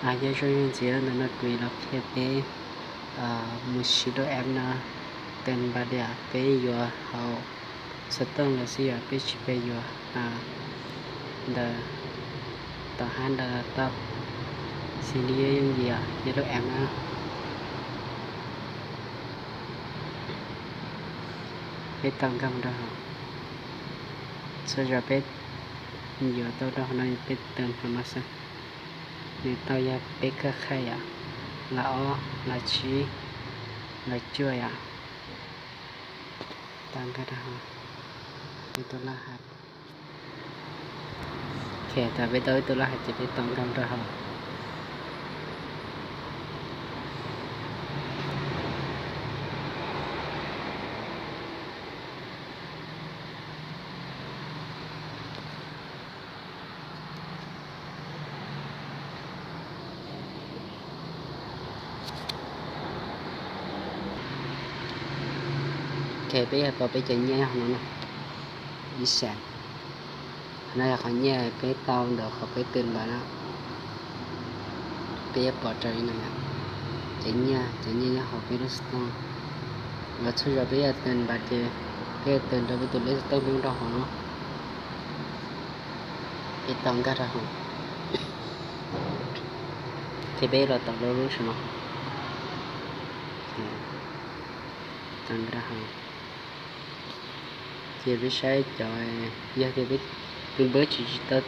Nyob zoo ntxiv, ntawm no kuv los qhia peb mus siv lub app no, tes npas tias peb yuav hauv xov tooj los xij yom, peb tsis peb yuav ntawm tom hab ntawd tau, xws li yooj yim yog lub app no. Peb tau nkag mus rau hauv, txhua zaus peb yuav tau rau hauv no peb tes npas no xwb. Nws tau yog peb kawg khaij yom, los ob, los tsib, los cuaj yom. Tau nkag rau hauv, peb tus laj hais. Ok, thaum peb tau ib tug laj hais ces peb tau nkag rau hauv. Ok, peb yog pom peb cov nyiaj nyob hauv no na, ib xees. Qhov no yog qhov nyiaj peb tau ntawm qhov peb tes npas na. Peb yuav pom raws li no yom, cov nyiaj, cov nyiaj nyob hauv peb lub xov tooj. Los txhua zaus peb yuav tes npas ces peb yuav tes nrog peb tus lej xov tooj nyob rau hauv no. Peb tau nkag rau hauv, ces peb los tom lub lub saum no. Tau nkag rau hauv, ces peb saib cov, yog tias peb tus npawb tsis tsis tau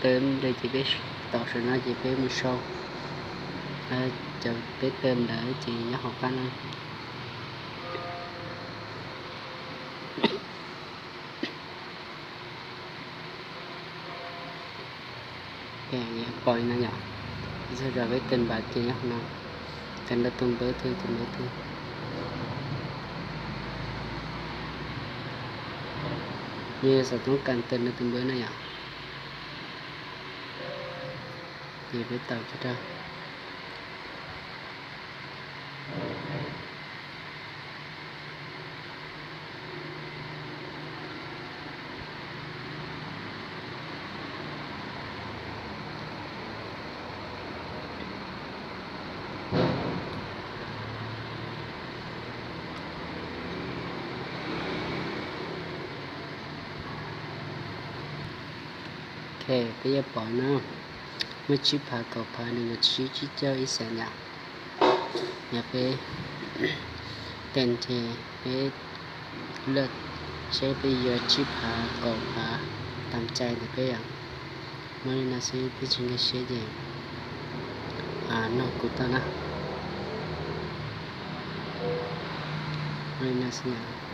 tes npas ces peb tom saum no ces peb mus sau cov peb tes npas ntawd ces nyob hauv qab no. Pom li no yom, txhua zaus peb tes npas ces nyob hauv no, tes nrog tus npawb twg tus npawb twg. Yog xav toob kas tes nrog tus npawb na yom, ces peb tau kiag rau. Ok, peb yuav pom no, muaj tsib phav, kaum phav, nees nkaum tsib, tsib caug, ib xees yom. Yog peb tes ces peb laj seb peb yuav tsib phav, kaum phav, tam cai ntawm peb yom. Muaj li no xwb, peb tsis nkag siab ces nrog kuv tau na. Muaj li no xwb.